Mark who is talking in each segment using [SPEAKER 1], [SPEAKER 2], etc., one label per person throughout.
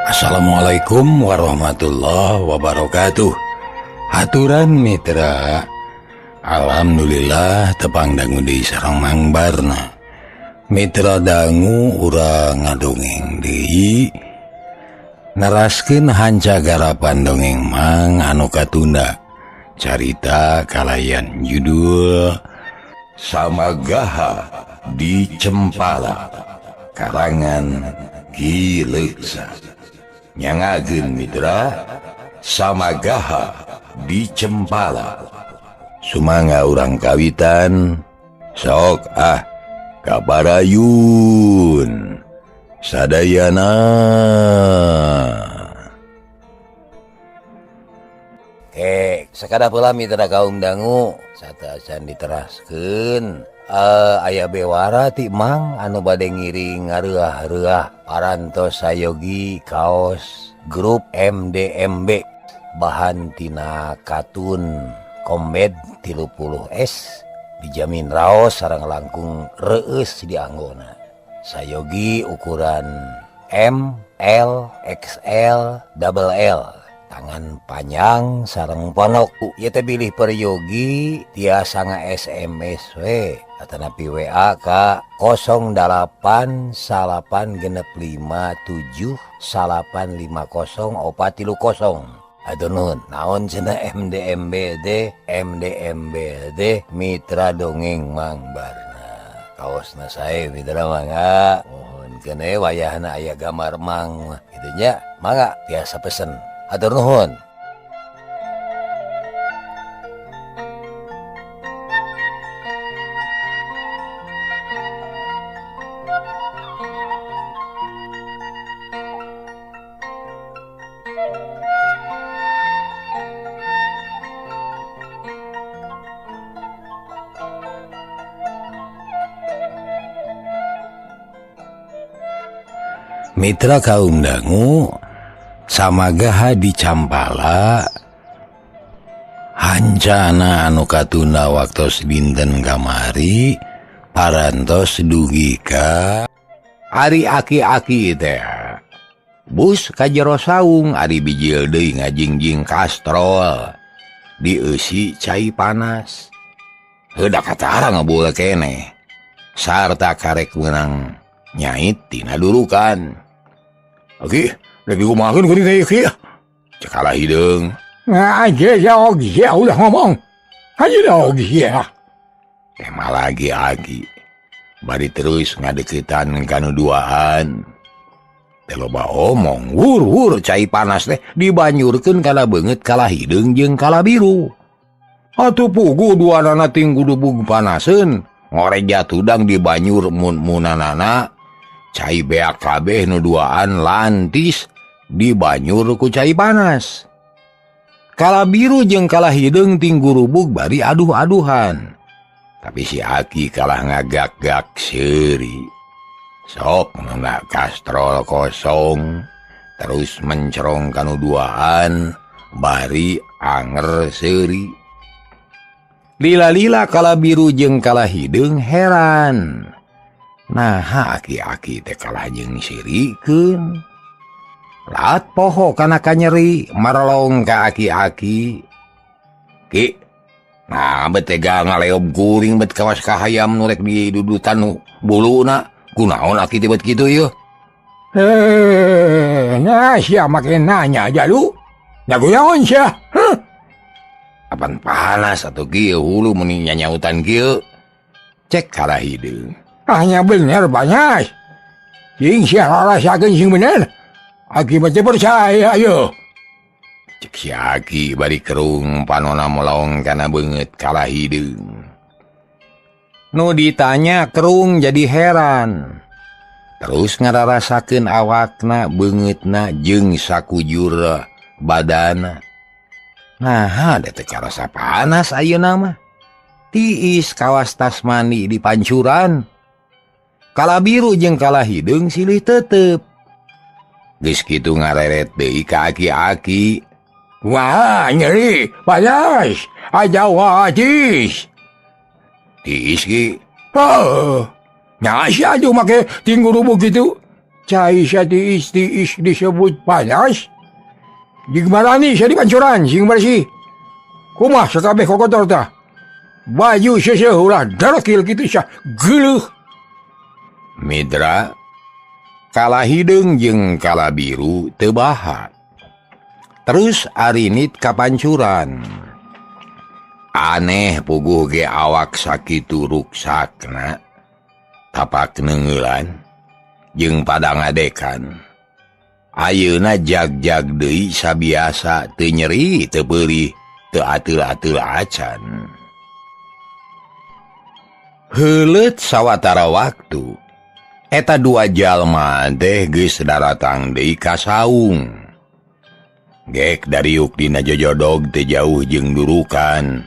[SPEAKER 1] Assalamualaikum warahmatullahi wabarakatuh. Haturan mitra, alhamdulillah tepang dangu di sareng Mang Barna. Mitra dangu urang ngadongeng deui, neraskeun hanca garapan dongeng Mang anu katunda. Carita kalayan judul Samagaha di Cempala, karangan Ki Leuksa. Nyangageun mitra, Samagaha di Cempala. Sumangga urang kawitan, sok ah kabarayun sadayana. Sakada pula mitra kaum dangu satacan diteraskeun. Aya bewara ti Mang anu bade ngiring ngareah-reuah parantos sayogi kaos grup MDMB bahan tina katun Kombed 30S dijamin raos sareng langkung reueus dianggona. Sayogi ukuran M, L, XL, double L, tangan panjang sareng ponok. Ieu teh bilih peryogi tiasa nga-SMS we atanapi WA ka 08 9 6 5 7 9 5 0 4 3 0. Aduh nuhun, naon cenah MDMB teh? MDMB teh Mitra Dongeng Mang Barna. Kaosna sae mitra mangga. Mohon kene wayahna aya gambar Mang kitu nya, mangga tiasa pesen. Atur nuhun. Mitra kaum dangu, Samagaha di Campala hancana anu katunda waktos dinten kamari parantos dugi ka ari aki-aki teh bus ka jero saung ari bijil deui ngajingjing kastrol dieusi cai panas. Heuda katara ngabul keneh sarta karek meunang nyait tina durukan. Oke, lagi kumahakeun kuring teh kieu. Cek kalah hideung.
[SPEAKER 2] Nah, ya oge ulah ngomong. Aja oge ya.
[SPEAKER 1] Tema lagi aki. Bari terus ngadeukeutan kanu duaan. Teh loba omong, wur-wur cai panas teh dibanyurkeun kana beungeut kalah hideung jeung kalah biru. Atuh puguh duanana ting kudu bug panaseun. Ngorek jatudang dibanyur mun-munanana. Cai beak kabeh nu duaan lantis dibanyur ku cai panas. Kala biru jeung kala hideung ting gurubug bari aduh-aduhan. Tapi si aki kalah ngagak-gak seuri. Sok nunggak kastrol kosong terus mencerong kanu duaan bari anger seuri. Lila-lila kala biru jeung kala hideung heran. Nah, aki-aki teh kalah jeung sirikeun. Lat poho kana kanyeri marolong ka aki-aki. Ki, nah bet tega ngaleob guring bet kawas ka hayam nu rek didudutan buluna. Kunaon aki teh bet kitu yeuh?
[SPEAKER 2] Nah sia make nanya aja lu. Nyagoyaon sia? Heuh.
[SPEAKER 1] Apan panas atuh kieu hulu meni nyanyautan kieu. Cek kalah hideung.
[SPEAKER 2] Hanya bener banyak. Sing sia rasakeun sing bener. Aki mah teu percaya ayo.
[SPEAKER 1] Cek si aki bari kerung panona molong kana beungeut kalah hideung. Nu ditanya kerung jadi heran. Terus ngararasakeun awakna beungeutna jeung sakujur badana. Nah, da teh karasa panas ayeuna mah. Tiis kawas tas mandi di pancuran. Kala biru jeung kala hideung silih tetep. Geus kitu ngareret deui ka aki-aki.
[SPEAKER 2] Wah, nyeri, panas. Ajawa tiis.
[SPEAKER 1] Tiis ki.
[SPEAKER 2] Heuh. Nya sia atuh make tinggurubuk kitu. Cai sia tiis tiis disebut panas. Digmarani sia dipancuran sing bersih. Kumaha sakabeh kokotor tah. Baju seuseuh ulah darekil kitu sia geuleuh.
[SPEAKER 1] Mitra kala hideung jeung kala biru teu bahat. Terus arinit kapancuran. Aneh puguh ge awak sakitu ruksakna. Tapak neungeulan jeung pada ngadekan. Ayeuna jag-jag deui sabiasa teu nyeri teu peurih teu ateul-ateul acan. Heuleut sawatara waktu eta dua jalma teh geus daratang deui ka saung. Gek dariuk dina jojodog teu jauh jeung durukan.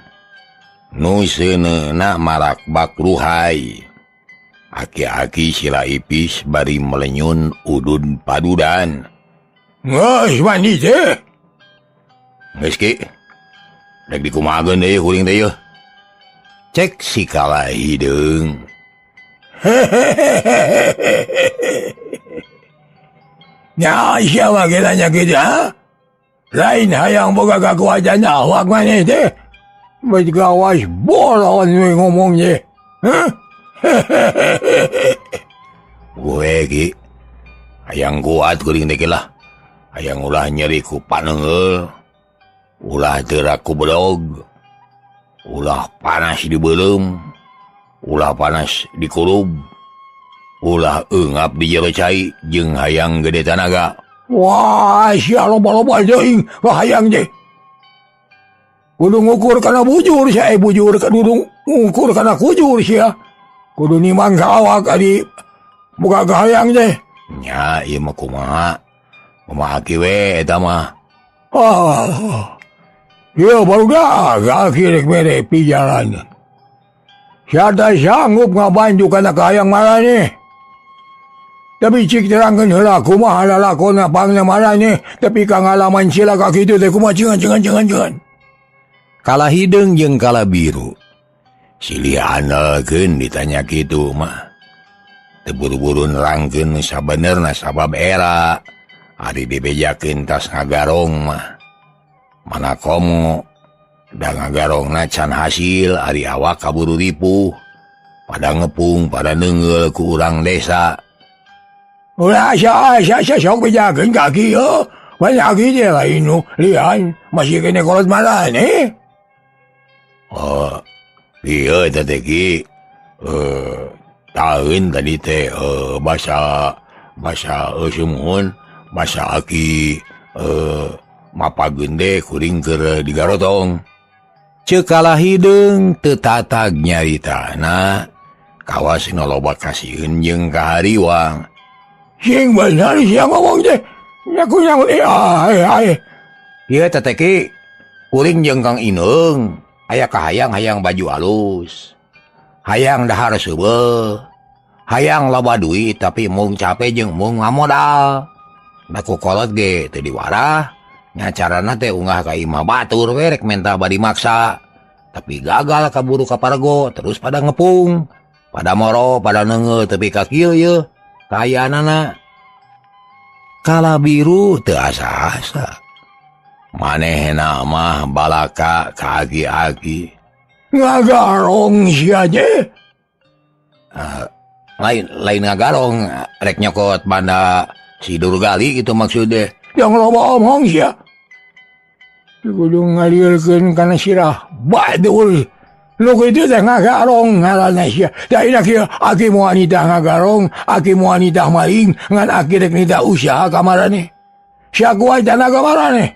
[SPEAKER 1] Nu seuneuna marakbak ruhai. Aki-aki sila ipis bari melenyun udud padudan.
[SPEAKER 2] Geus mandi teh.
[SPEAKER 1] Geus ki. Rek dikumahakeun deui kuring teh yeuh. Cek si kala hideung.
[SPEAKER 2] Nya sia mah ge nanya kitu ha? Lain hayang boga kakuatan awak maneh teh. Geus gawas bolon we ngomong teh. Hah?
[SPEAKER 1] Gue ki hayang kuat kuring teh lah. Hayang ulah nyeri ku panengeul. Ulah teurak ku bedog. Ulah panas di beuleum. Ulah panas di kurub. Ulah eungap di jero cai jeung hayang gede tanaga.
[SPEAKER 2] Wah, sia loba-loba teuing hayang teh. Kudu ngukur kana bujur sia, bujur kudu ngukur kana kujur sia. Kudu nimang ka awak adi boga kahayang teh.
[SPEAKER 1] Nya ieu mah kumaha? Kumaha ki we eta mah.
[SPEAKER 2] Ah. Ieu barudak aki rek mere pijalan. Sia teh sanggup ngabantu kana kahayang maraneh. Tapi cik terangkeun heula kumaha lalakonna pangna maraneh, tapi ka ngalaman cilaka kitu teh kumaha cengan.
[SPEAKER 1] Kala hideung jeung kala biru. Silih andalkeun ditanya kitu mah. Teu buru-buru nerangkeun sabenerna sabab era. Ari dibejakeun tas ngagarong mah. Mana komo da ngagarongna can hasil ari awak kaburu ripuh. Pada ngepung, pada neungeul ku urang desa.
[SPEAKER 2] Ulah sia sok bejakeun ka aki heuh. Banyak aki teh lain nu lian masih kene kolot maraneh.
[SPEAKER 1] Oh, iya teh ki. Tahun tadi teh basa sumuhun basa aki mapageun teh kuring keur digarotong. Ceuk kala hideung teu tatag nyaritana kawas nu loba kasieun jeung kahariwang.
[SPEAKER 2] Sing bener sia ngomong teh. Nyaku nyaku ai.
[SPEAKER 1] Ieu teh ki kuring jeung Kang Inung aya kahayang hayang baju alus. Hayang dahar seubeuh. Hayang loba duit tapi mung cape jeung mung ngamodal. Da ku kolot ge teu diwarah. Nya carana teh ungah ka imah batur we rek menta bari maksa. Tapi gagal kaburu ka pargo terus pada ngepung. Pada moro, pada neungeul tepi ka kieu yeuh. Kayaanana kala biru teu asa-asa. Manehna mah balaka ka aki-aki.
[SPEAKER 2] Ngagarong sia teh.
[SPEAKER 1] Lain ngagarong rek nyokot banda si Durgali gitu maksudnya.
[SPEAKER 2] Yang loba omong sia. Kudu ngalirkeun kana sirah badul. Nu kitu teh ngagarong ngaranna sia. Da ina kieu aki moal nitah ngagarong, aki moal nitah maling, ngan aki rek nitah usaha ka maraneh. Sia kuat tanaga maraneh.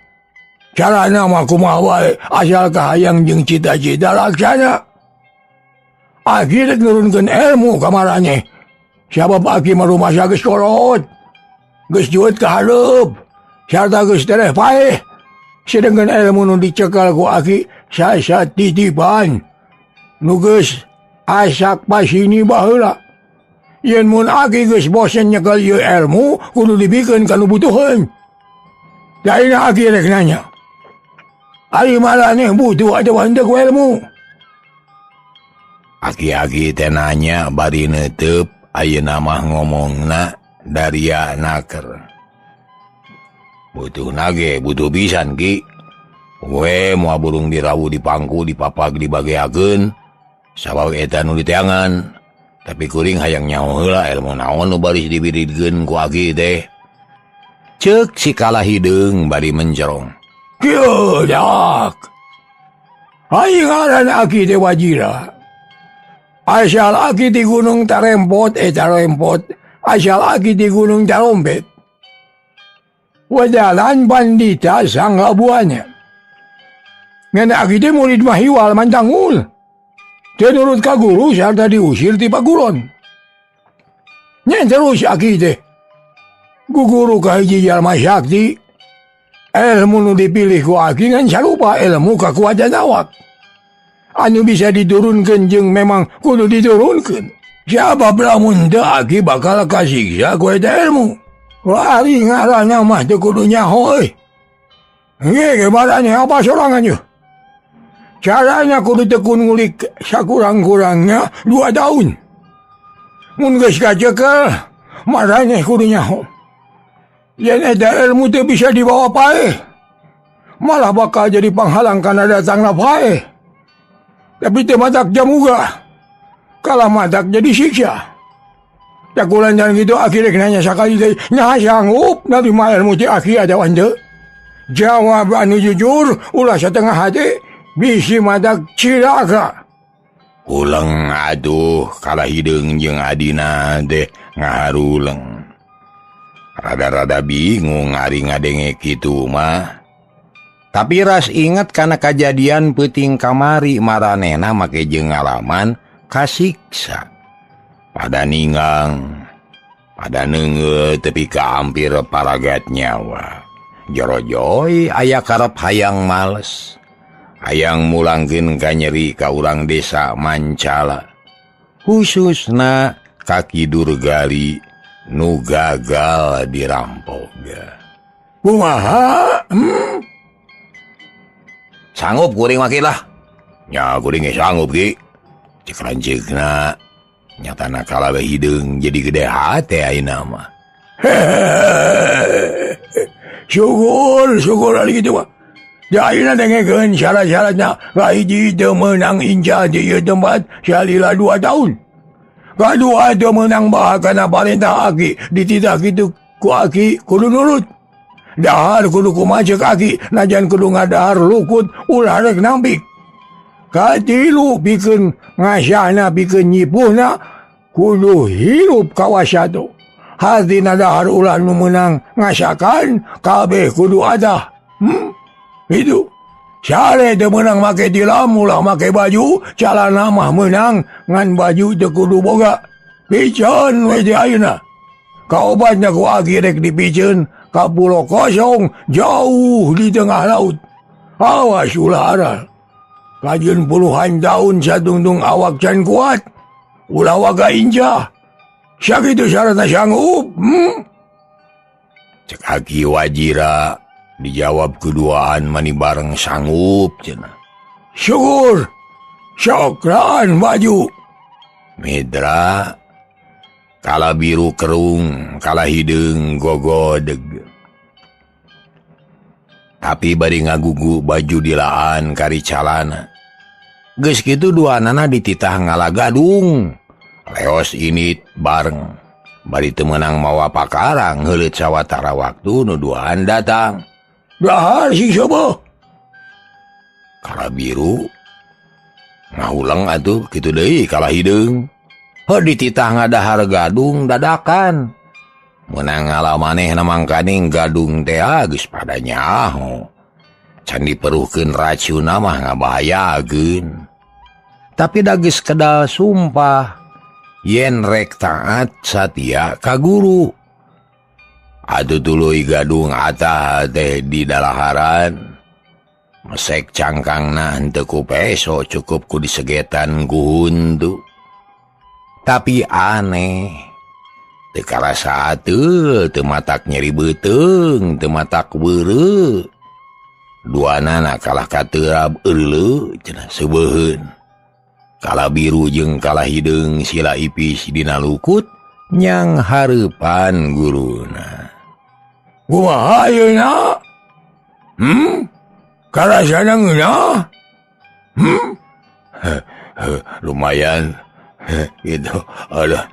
[SPEAKER 2] Carana mah kumaha wae asal kahayang jeung cita-cita laksana. Aki rek nurunkeun ilmu ka maraneh. Sabab aki mah rumasa geus kolot. Geus juet ka hareup. Sarta geus tereh paeh. Sedengkeun ilmu nu dicekal ku aki sasa titipan. Nu geus asak pasini baheula. Yen mun aki geus bosen nyekel ieu ilmu kudu dibikeun ka nu butuheun. Da ina aki rek nanya. Ari maraneh butuh atawa henteu ku ilmu.
[SPEAKER 1] Aki-aki teh nanya bari neuteub ayeuna mah ngomongna daria naker. Butuh nage butuh pisan Ki. We moal burung dirawu dipangku dipapag dibageakeun sabab eta nu diteangan. Tapi kuring hayang nyaho heula ilmu naon nu baris dibiridkeun ku aki teh. Ceuk si kalah hideung bari mencerong.
[SPEAKER 2] Kieu dak. Ai ngaran aki teh Wajira. Asal aki di gunung tarempot eta rempot, asal aki di gunung tarompet. Wadalan pandita sangga buahnya. Ngan aki teh murid mahiwal mantangul. Teu nurut ka guru sarta diusir ti paguron. Nyen terus aki teh. Guguru ka hiji jalma sakti. Ilmu nu dipilih ku aki ngan sarupa ilmu kakuatan awak. Anu bisa diturunkeun jeung memang kudu diturunkeun. Sabab lamun teu aki bakal kasiksa ku eta ilmu. Wah, ari ngaranna mah teu kudu nyaho euy. Nggih, maraneh apa sorangan yeuh? Caranya kudu tekun ngulik sakurang-kurangnya 2 tahun. Mun geus kacekel, maraneh kudu nyaho. Yen eta ilmu teu bisa dibawa paeh, malah bakal jadi panghalang kana datangna paeh. Tapi teu matak jamuga, kalah matak jadi siksa. Takulan dan gitu aki rek nanya sakali deui, nya sanggup narima ilmu ti aki atawa henteu? Jawab anu jujur, ulah satengah hati, bisi matak cilaka.
[SPEAKER 1] Uleng aduh kalah hideung jeung adina teh ngaharuleng. Rada-rada bingung ari ngadenge kitu mah. Tapi ras inget kana kajadian peuting kamari maranehna make jeung ngalaman kasiksa. Pada ninggang, pada neungeut tepi ka hampir paragat nyawa. Jorojoy aya karep hayang males. Hayang mulangkeun ka nyeri ka urang desa Mancala. Khususna ka Ki Durgali nu gagal dirampok.
[SPEAKER 2] Kumaha?
[SPEAKER 1] Sanggup kuring mah lah. Nya kuring ge sanggup Ki. Cek lanceukna nyatana kalawe hideung jadi gede hate ayeuna mah.
[SPEAKER 2] Syukur, syukur ari kitu mah. Da ayeuna dengekeun syarat-syaratna kahiji teu meunang inca di ieu tempat salila 2 tahun. Kadua teu meunang baha kana parentah aki dititah kitu ku aki kudu nurut. Dahar kudu kumaha ceuk aki najan kudu ngadahar lukut ulah rek nampik. Katilu pikeun ngasahna pikeun nyipuhna kudu hirup kawasatu. Hartina dahar ulah nu meunang ngasakan kabeh kudu adah. Itu sare teu meunang make tilam ulah make baju, calana mah meunang ngan baju teu kudu boga. Piceun we di ayeuna. Kaobatna ku aki rek dipiceun ka pulo kosong jauh di tengah laut. Awas ulah aral. Kajeun puluhan tahun satungtung awak can kuat. Ulah waga injah. Sakitu syaratna sanggup.
[SPEAKER 1] Cek aki Wajira dijawab keduaan mani bareng sanggup cenah.
[SPEAKER 2] Syukur. Syokran baju.
[SPEAKER 1] Mitra kala biru kerung, kala hideung gogodeg. Tapi bari ngagugu baju dilaan kari calana. Geus kitu duanana dititah ngalagadung. Leos init bareng. Bari teu meunang mawa pakarang heuleut sawatara waktu nu duaan datang.
[SPEAKER 2] Dahar si coba.
[SPEAKER 1] Kala biru ngahuleng atuh kitu deui kala hideung. Heuh dititah ngadahar gadung dadakan. Meunang ngalamanehna mangkaning gadung teh geus pada nyaho. Can diperuhkeun racunna mah ngabahayakeun. Tapi da geus kedal sumpah yen rek taat satia ka guru. Atuh tuluy gadung atah teh di dalaharan. Mesek cangkangna henteu ku peso cukup ku disegetan ku huntu. Tapi aneh, teu karasa teu, teu matak nyeri beuteung, teu matak weureu. Duanana kalah katerab euleuh cenah seubeuheun. Kala biru jeung kala hideung sila ipis dina lukut nyang hareupan guruna.
[SPEAKER 2] Kumaha ayeuna? Karasana ngeunah?
[SPEAKER 1] Lumayan gitu. Aduh.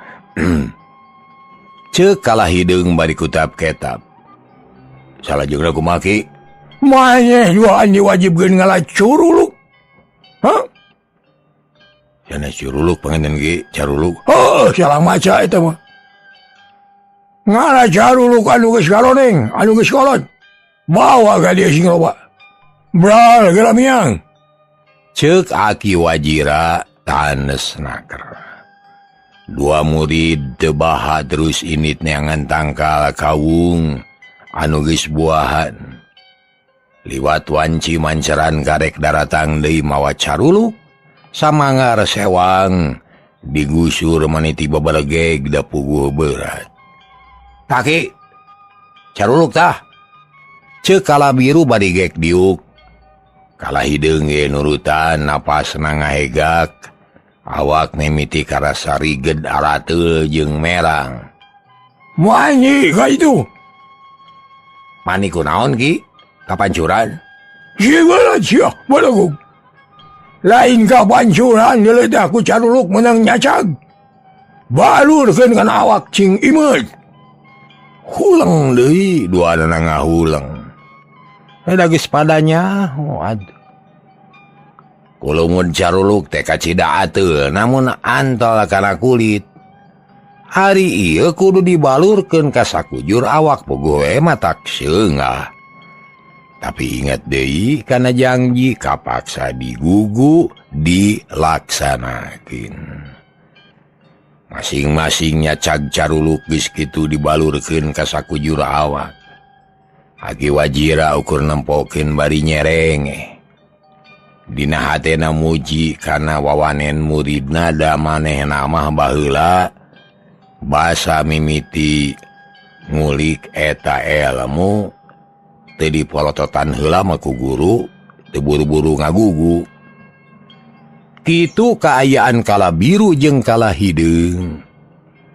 [SPEAKER 1] Ceuk kala hideung bari kutap ketap. Salajengna kumaha Ki?
[SPEAKER 2] Maneh duaan diwajibkeun ngala curuluk. Hah?
[SPEAKER 1] Sanes curuluk panganten Ki, caruluk.
[SPEAKER 2] Heuh, salah maca eta mah. Ngala caruluk anu geus karoneng, anu geus kolot. Bawa ka dieu sing loba. Bral geura miang.
[SPEAKER 1] Ceuk Aki Wajira tanes naker. Dua murid teu baha terus init neangan tangkal kawung anu geus buahan. Liwat wanci manceran karek daratang deui mawa caruluk samangar sewang digusur maniti babalegeg da puguh berat. Kaki caruluk tah. Ceuk kala biru bari gek diuk. Kala hideung ge nurutan napasna ngahegak. Awak mimiti karasa riged arateul jeung merang.
[SPEAKER 2] Mani ka itu?
[SPEAKER 1] Mani kunaon Ki? Kapancuran?
[SPEAKER 2] Siga sia, balagog. Lain kapancuran geledah ku caruluk menang nyacag. Balurkeun kana awak cing imeut.
[SPEAKER 1] Huleng deui duanana ngahuleng. Eta geus padanya, oh aduh. Kulungun caruluk teh kacida ateul namun antol kana kulit. Ari ieu kudu dibalurkeun ka sakujur awak pogoe matak seungah. Tapi ingat deui kana janji kapaksa digugu dilaksanakeun. Masing-masingnya cag caruluk geus kitu dibalurkeun ka sakujur awak. Aki Wajira ukur nempokeun bari nyerengeh. Dina hatena muji kana wawanen muridna da manehna mah baheula basa mimiti ngulik eta elmu teu dipolototan heula mah ku guru teu buru-buru ngagugu. Kitu kaayaan kala biru jeung kala hideung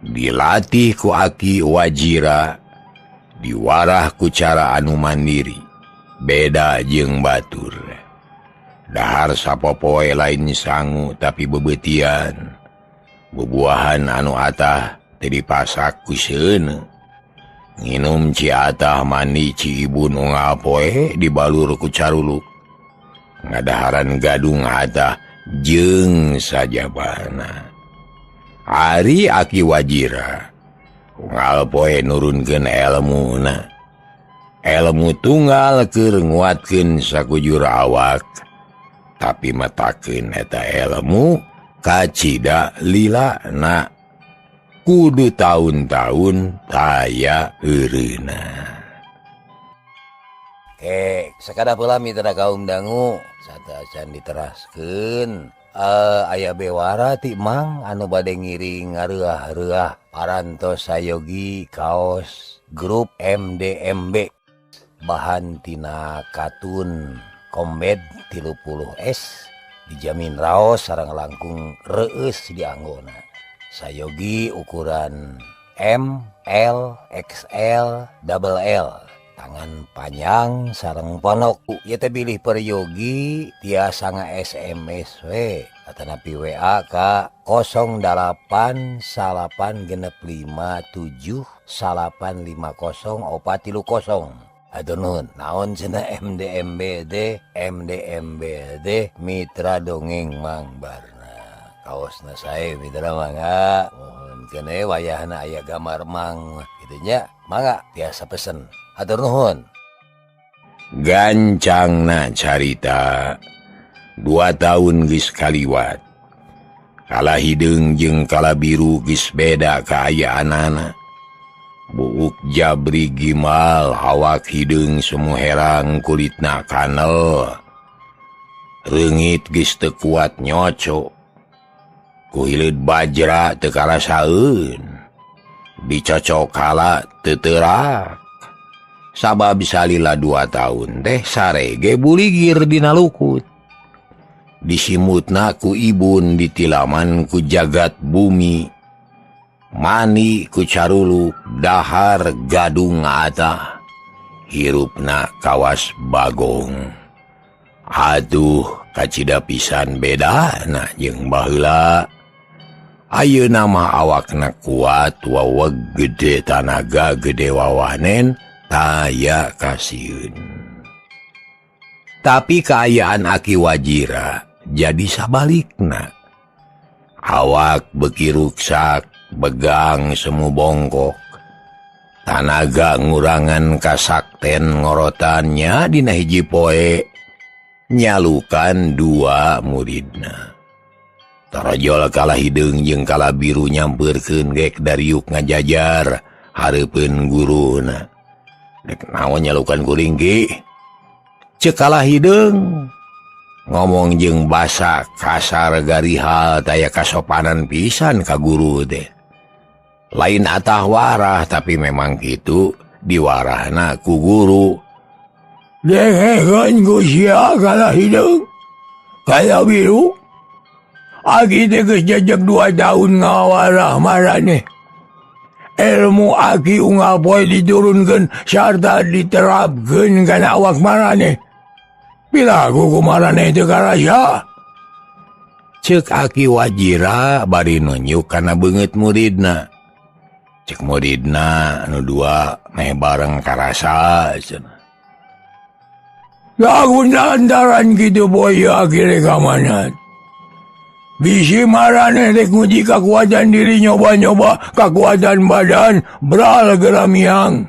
[SPEAKER 1] dilatih ku Aki Wajira diwarah ku cara anu mandiri beda jeung batur. Dahar sapopoe lain sangu tapi bebeutian. Bubuahan anu atah teu dipasak ku seuneu. Nginum ci atah mandi ci ibu nu ngapoe dibalur ku caruluk. Ngadaharan gadung atah jeung sajabana. Ari Aki Wajira unggal poe nurunkeun elmuna. Elmu tunggal keur nguatkeun sakujur awak. Tapi matakeun eta elmu kacida lilana kudu taun-taun taya eureuna. Sakada heula mitra kaum dangu sateuacan diteraskeun aya bewara ti Mang anu bade ngiring ngareuah-reuah parantos sayogi kaos grup MDMB bahan tina katun Kombed 30S dijamin raos sareng langkung reueus dianggona. Sayogi ukuran M, L, XL, double L. Tangan panjang sareng ponok. Ieu teh bilih peryogi tiasa nga-SMS we atanapi WA ka 08 9 6 5 7 9 5 0 4 3 0. Aduh nuhun, naon cenah MDMBD, MDMBD Mitra Dongeng Mang Barna. Kaosna sae mitra mangga. Mohon kene wayahna aya gambar Mang kitu nya, mangga tiasa pesen. Atur nuhun. Gancangna carita 2 tahun geus kaliwat. Kala hideung jeung kala biru geus beda kaayaanana. Buuk jabri gimal awak hideung sumuherang kulitna kanel. Reungit geus teu kuat nyoco. Ku hileud bajra teu karasaeun. Dicocok kala teu teurak. Sabab salila 2 tahun teh sarege buligir dina lukut. Disimutna ku ibun ditilaman ku jagat bumi. Mani ku caruluk dahar gadung atah. Hirupna kawas bagong. Aduh kacida pisan bedana jeung baheula. Ayeuna mah awakna kuat waweg gede tanaga gede wawanen taya kasieun. Tapi kaayaan Aki Wajira jadi sabalikna. Awak beki ruksak, begang semu bongkok. Tanaga ngurangan kasakten ngorotannya dina hiji poe nyalukan 2 muridna. Tarajol kalah hideung jeung kalah biru nyampeurkeun gek dariuk ngajajar hareupeun guruna. Dek naon nyalukan kuring ki? Ceuk kalah hideung ngomong jeung basa kasar garihal taya kasopanan pisan ka guru teh. Lain atah warah tapi memang kitu diwarahna ku guru.
[SPEAKER 2] Dengekeun ku sia kalah hideung kalah biru. Aki teh geus jejeg 2 tahun ngawarah maraneh. Ilmu aki unggal poe diturunkeun sarta diterapkeun kana awak maraneh. Pilaku ku maraneh teu karasa.
[SPEAKER 1] Ceuk Aki Wajira bari nunjuk kana beungeut muridna. Ceuk muridna anu 2 meh bareng karasa cenah.
[SPEAKER 2] Lamun lantaran kitu poe aki rek amanat. Bisi maraneh rek nguji kakuatan diri nyoba-nyoba kakuatan badan bral geramiang.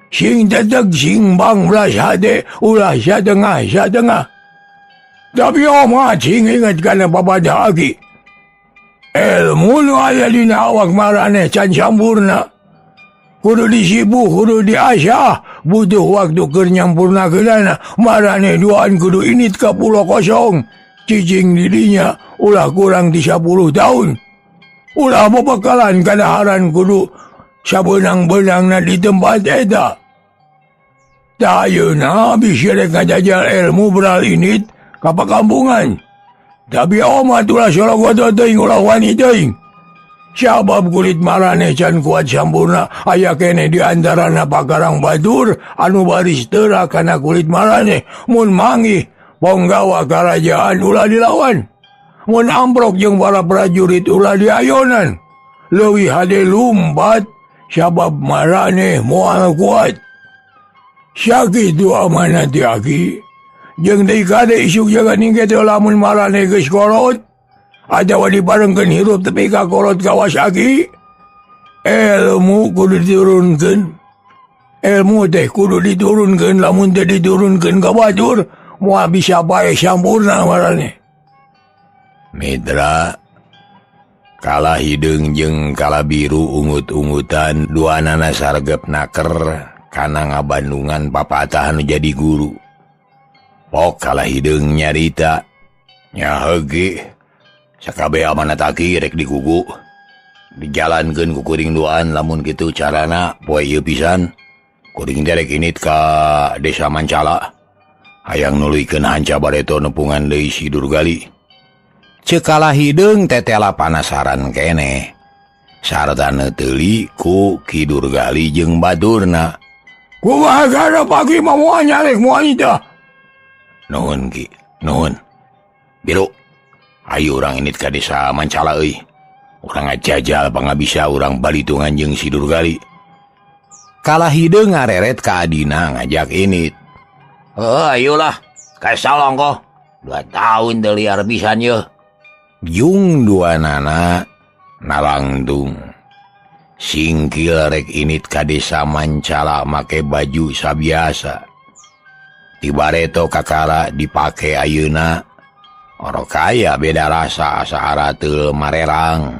[SPEAKER 2] Sing teteg sing bang belas hate ulah satengah-satengah. Tapi omat sing inget kana papadah aki. Ilmu nu aya dina awak maraneh can sampurna. Kudu disibuh, kudu diasah, butuh waktu keur nyampurnakeunana. Maraneh duaan kudu init ka pulo kosong. Cicing dirinya ulah kurang di 10 tahun. Ulah bebekalan kadaharan kudu sabeunang-beunangna di tempat eta. Tah ayeuna bisi rek ngajajal ilmu beral init ka pakampungan. Tapi omat ulah sorogoto teuing ulah wani teuing. Sabab kulit maraneh can kuat sampurna aya keneh di antarana pakarang batur anu baris teurak kana kulit maraneh mun manggih ponggawa karajaan ulah dilawan. Mun amprok jeung para prajurit ulah diayonan. Leuwih hade lumpat sabab maraneh moal kuat. Sakitu amanat ti aki. Jeung deui kade isuk jaga ningke teh lamun maraneh geus kolot atawa dibarengkeun hirup tepi ka kolot kawas aki. Ilmu kudu diturunkeun. Ilmu teh kudu diturunkeun lamun teh diturunkeun ka batur moal bisa bae sampurna maraneh.
[SPEAKER 1] Mitra kalah hideung jeung kalah biru ungut-ungutan duanana sargep naker kana ngabandungan papatah anu jadi guru. Pok kalah hideung nyarita nya heuge sakabeh amanat aki rek digugu dijalankeun ku kuring duaan lamun kitu carana poe ieu pisan kuring teh rek init ka desa Mancala hayang nuluykeun hanca bareto nepungan deui si Durgali. Ceuk kalah hideung tetela panasaran keneh sarta neuteuli ku Ki Durgali jeung baturna.
[SPEAKER 2] Kumaha gara pagi mah moal nyalek moal tah.
[SPEAKER 1] Nuhun Ki, nuhun. Biru, ayo urang init ka desa Mancala euy. Urang ngajajal pangabisa urang balitungan jeung si Durgali. Kalah hideung ngareret ka adina ngajak init. Heuh, ayolah, ka salongkoh. 2 tahun teu liar pisan yeuh. Jung duanana nalangtung. Singkil rek init ka desa Mancala make baju sabiasa. Tibareto kakara dipake ayeuna. Oro kaya beda rasa asa arateul marerang.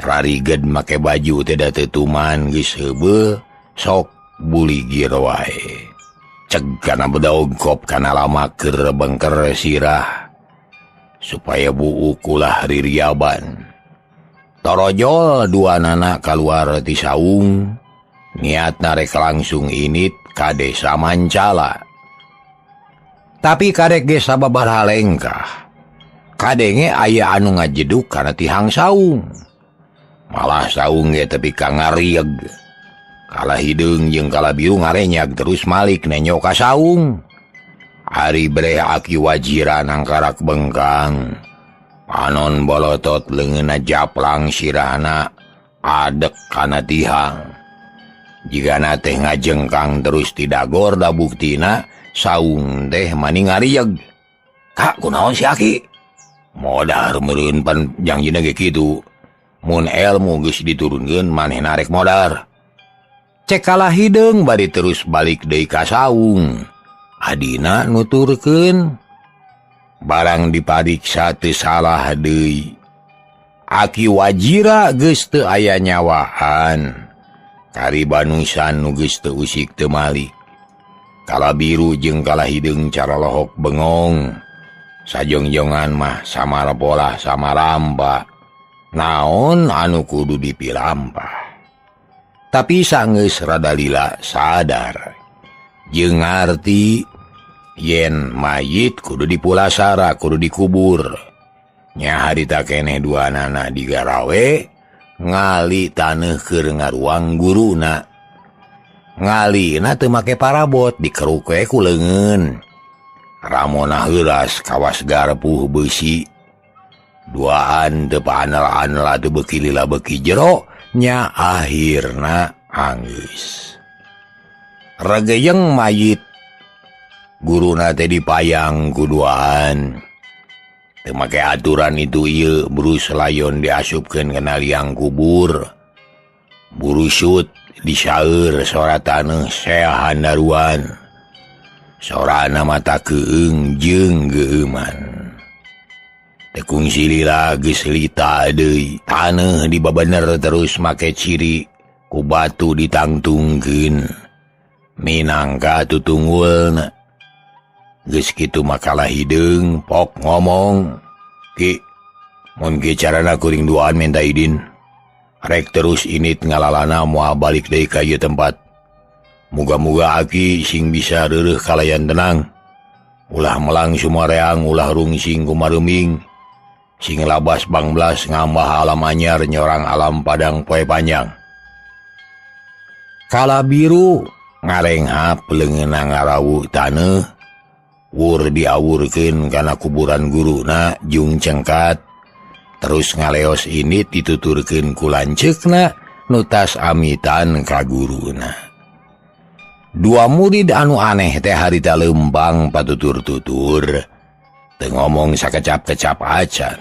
[SPEAKER 1] Rariged make baju teh da teu tuman geus heubeul sok buligir wae. Ceg kana bedaogkop kana lama keur bengker sirah supaya buuk ulah ririaban. Torojol dua nana kaluar ti saung, niat narek langsung init ka desa Mancala. Tapi karek ge sababaraha lengkah. Kadenge aya anu ngajeduk kana tihang saung. Malah saung ge tepi ka ngarieg. Kala hideung jeung kala biru ngarenyag terus malik nenyo ka saung. Ari breh Aki Wajira nangkarak bengkang. Panon bolotot leungeunna japlang sirahna adek kana tihang. Jigana teh ngajengkang terus tidagor da buktina saung teh mani ngarieg. Kak kunaon si Aki? Modar meureun pan jangjina ge kitu. Mun elmu geus diturunkeun manehna rek modar. Cek kalah hideung bari terus balik deui ka saung. Adina nuturkeun barang dipariksa teu salah deui. Aki Wajira geus teu aya nyawaan. Kari banusan nu geus teu usik teu malik. Kala biru jeung kala hideung caralohok bengong. Sajongjongan mah samarapolah samarampa. Naon anu kudu dipilampah. Tapi sanggeus rada lila sadar. Jeung ngarti yen mayit kudu dipulasara, kudu dikubur. Nya harita keneh duanana digarawe ngali taneuh keur ngaruang guruna. Ngalina teu make parabot dikeruk we ku leungeun. Ramona heuras kawas garpuh beusi. Duaan teu paanel-anel atuh beuki lila beuki jero nya akhirna anggeus. Regeyeng mayit guruna teh dipayang ku duaan. Teu make aturan itu ieu Bruce Lion diasupkeun kana liang kubur. Burusut disaeur sora taneuh seahan daruan. Sorana mata keung jeung geueuman. Teu kungsi lila geus lita deui. Taneuh dibabener terus make ciri ku batu ditangtungkeun. Minangka tutunggulna. Geus kitu makalah hideung pok ngomong, "Ki, mun ge carana kuring duaan minta idin. Rek terus init ngalalana moal balik deui ka ieu tempat. Muga-muga aki sing bisa reureuh kalayan tenang. Ulah melang sumareang, ulah rungsing kumaruming. Sing labas bangblas ngambah alam anyar nyorang alam padang poe panjang." Kala biru ngarenghap leungeunna ngarawuh taneuh. Wur diawurkeun kana kuburan guruna jung cengkat. Terus ngaleos ini dituturkeun ku lanceukna nu tas amitan ka guruna. Dua murid anu aneh teh harita leumpang patutur-tutur. Teu ngomong sakecap-kecap acan.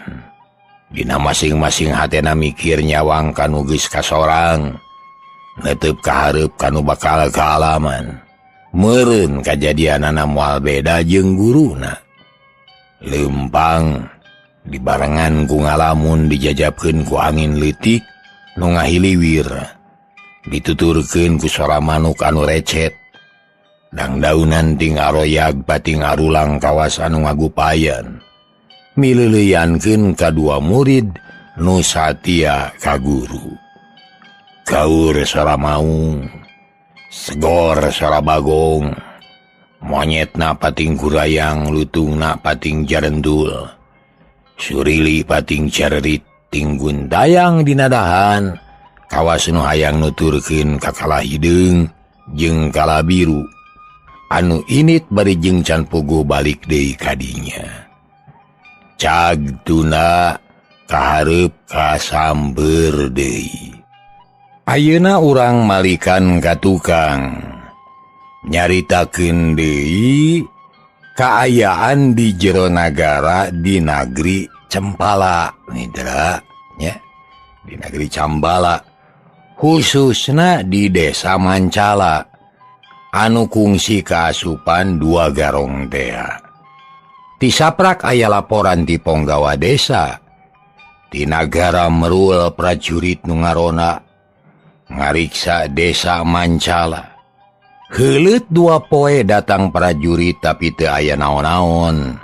[SPEAKER 1] Dina masing-masing hatena mikir nyawang kanu geus kasorang. Netep kahareup kanu bakal kaalaman. Meureun kajadianana moal beda jeung guruna. Leumpang dibarengan ku ngalamun dijajabkeun ku angin leutik nu ngahiliwir. Dituturkeun ku sora manuk anu recet. Dangdaunan ting aroyag pating arulang kawas anu ngagupayan. Mileuleyankeun kadua murid nu satia ka guru. Gaur sora maung, segor sora bagong, monyetna pating kurayang, lutungna pating jarendul, surili pating cererit, tinggun dayang dinadahan, kawas nu hayang nuturkeun ka kala hideung jeung kala biru, anu init bari jeung can puguh balik deui ka dinya. Cag tuna kahareup kasamber deui. Ayeuna urang malikan ka tukang nyaritakeun deui kaayaan di jero nagara di nagri Cempala Nidra nya, di nagri Cambala khususna di desa Mancala anu kungsi kaasupan dua garong tea. Tisaprak aya laporan ti ponggawa desa di nagara merul prajurit nu ngarona ngariksa desa Mancala. Heuleut dua poe datang prajurit tapi teu aya naon-naon.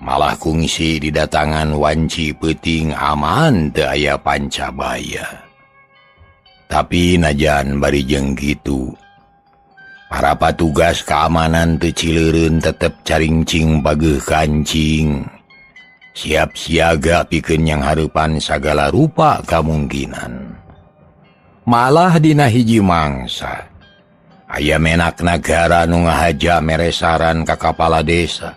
[SPEAKER 1] Malah kungsi didatangan wanci peuting aman teu aya pancabaya. Tapi najan bari jeung kitu, Para patugas keamanan teu cileureun tetep caringcing pageuh kancing. Siap siaga pikeun yang hareupan sagala rupa kamungkinan. Malah dina hiji mangsa aya menak nagara nu ngahaja mere saran ka kapala desa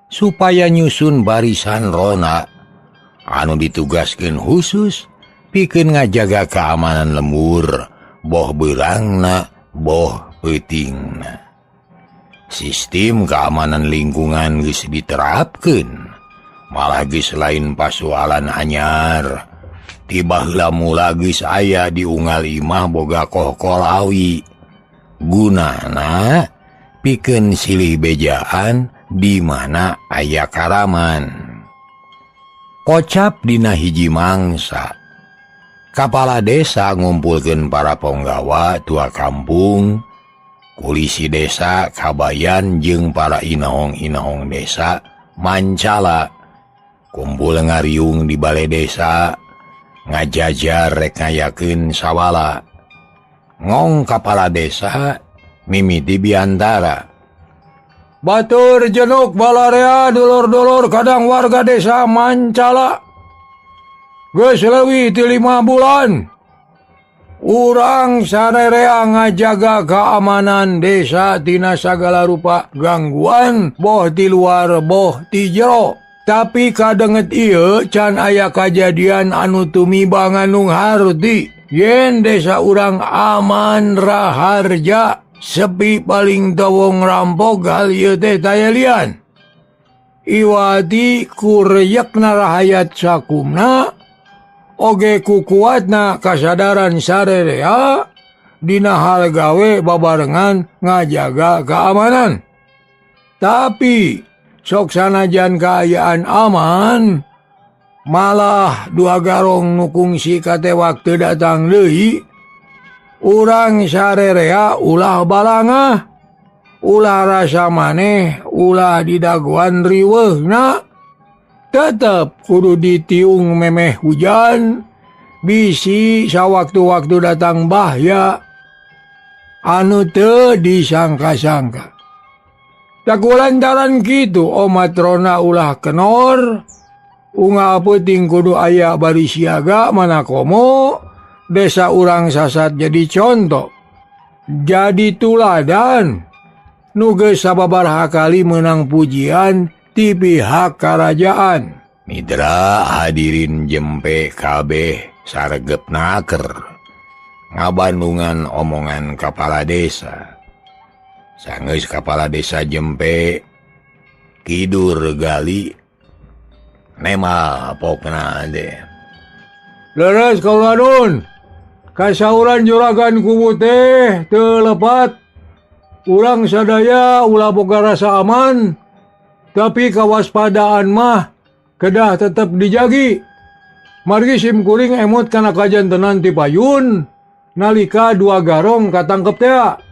[SPEAKER 1] supaya nyusun barisan rona anu ditugaskeun khusus pikeun ngajaga keamanan lembur boh beurangna boh peutingna. Sistem keamanan lingkungan geus diterapkeun, malah geus lain pasualan anyar. Tiba heula mula geus aya di unggal imah boga kohkol awi. Gunana pikeun silih bejaan di mana aya karaman. Kocap dina hiji mangsa, kapala desa ngumpulkeun para ponggawa tua kampung, polisi desa, kabayan jeung para inahong-inahong desa mancala kumpul ngariung di balai desa ngajajar rek ngayakeun sawala. Ngong kapala desa mimiti biantara.
[SPEAKER 2] Batur jenuk balarea dulur-dulur kadang warga desa mancala. Geus leuwih ti 5 bulan urang sarerea ngajaga keamanan desa tina sagala rupa gangguan boh di luar boh di jero. Tapi kadenget ieu can aya kajadian anu tumiba nganung harti yen desa urang aman raharja sepi paling tawong rampok hal ieu teh tayalian. Iwati kureyekna rahayat sakumna oge ku kuatna kasadaran sarerea dina hal gawe babarengan ngajaga keamanan. Tapi sok sanajan kaayaan aman malah dua garong nu kungsi katewak teu datang deui. Urang sarerea ulah balangah, ulah rasa maneh, ulah didagoan riweuhna. Tetep kudu ditiung memeh hujan, bisi sawaktu-waktu datang bahaya anu teu disangka-sangka. Takulantaran kitu omatrona ulah kenor, unggal peuting kudu aya bari siaga mana komo desa urang sasat jadi contoh, jadi tuladan nu geus sababaraha kali meunang pujian ti pihak karajaan.
[SPEAKER 1] Mitra hadirin jempe kabeh saregep naker ngabandungan omongan kapala desa. Sanggeus kapala desa jempe kidur gali nema pokna deh.
[SPEAKER 2] Leres kaula nun, kasauran juragan kubu teh teu lepat. Urang sadaya ulah boga rasa aman, tapi kawaspadaan mah kedah tetep dijagi. Margi sim kuring emot kana kajantenan ti payun nalika dua garong katangkep tea.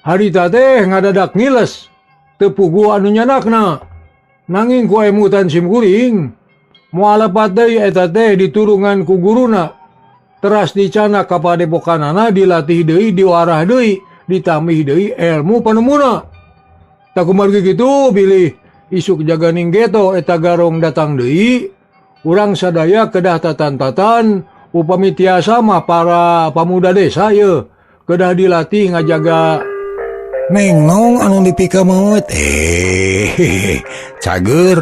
[SPEAKER 2] Harita teh ngadadak ngiles teu puguh anu nyanakna. Nanging ku emutan sim kuring moal lepat deui eta teh diturungan ku guruna. Teras dicanak ka padepokanana, dilatih deui, diwarah deui, ditambih deui ilmu panemuna. Tak kumargi kitu bilih isuk jaganing geto eta garong datang deui, urang sadaya kedah tatan-tatan upami tiasa mah para pamuda desa ye kedah dilatih ngajaga.
[SPEAKER 1] Neng nong anu dipikameut cager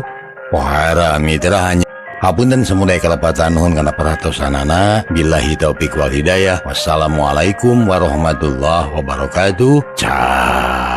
[SPEAKER 1] pohara mitra hanya. Hapunten samudaya kalepatan nuhun kana perhatosanana. Billahi taufik wal hidayah. Wassalamualaikum warahmatullahi wabarakatuh. Cah.